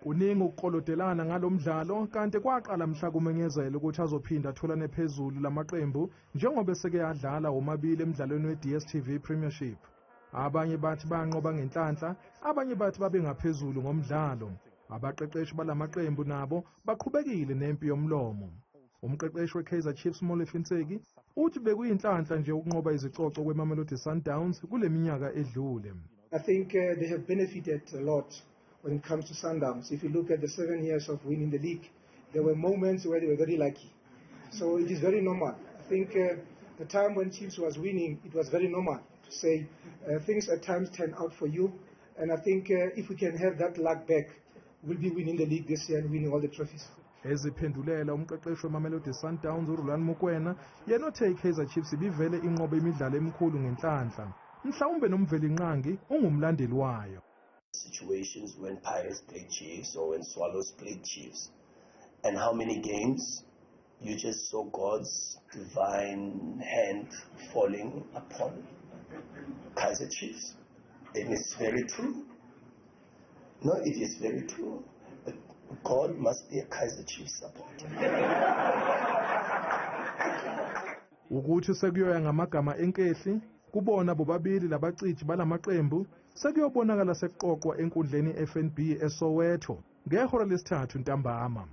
Kuningi ukukolodelana ngalo mdlalo, kanti kwaqala mhla kumenyezela ukuthi azophinda atholane phezulu lamaqembu njengoba eseke adlala womabili emdlalweni we-DStv Premiership. Abanye bathi banqoba ngenhlanhla, abanye bathi babengaphezulu ngomdlalo. Abaqeqeshi balamaqembu nabo baqhubekile nempi yomlomo. Umqeqeshi we-Kaizer Chiefs Molefi Ntseki uthi bekuyinhlanhla nje ukunqoba izicoco kweMamelodi Sundowns kule minyaka edlule. I think they have benefited a lot when it comes to Sundowns. If you look at the 7 years of winning the league, there were moments where they were very lucky. So it is very normal. I think the time when Chiefs was winning, it was very normal to say things at times turn out for you. And I think if we can have that luck back, we'll be winning the league this year and winning all the trophies. Eziphendulela umqeqeshi weMamelodi Sundowns uRulani Mokwena yena uthe iKaizer Chiefs ibivele inqobe imidlalo emikhulu ngenhlanhla. Mhlawumbe noMvelinqangi ungumlandeli wayo. Situations when Pirates played Chiefs or when Swallows played Chiefs, and how many games you just saw God's divine hand falling upon Kaizer Chiefs. And it's very true. No, it is very true. But God must be a Kaizer Chiefs supporter. Ukuthi sekuyoya ngamagama enkehli kubona bobabili labacithi balamaqembu sekuyobonakala sekuqoqwa enkundleni FNB eSoweto ngehora lesithathu ntambama.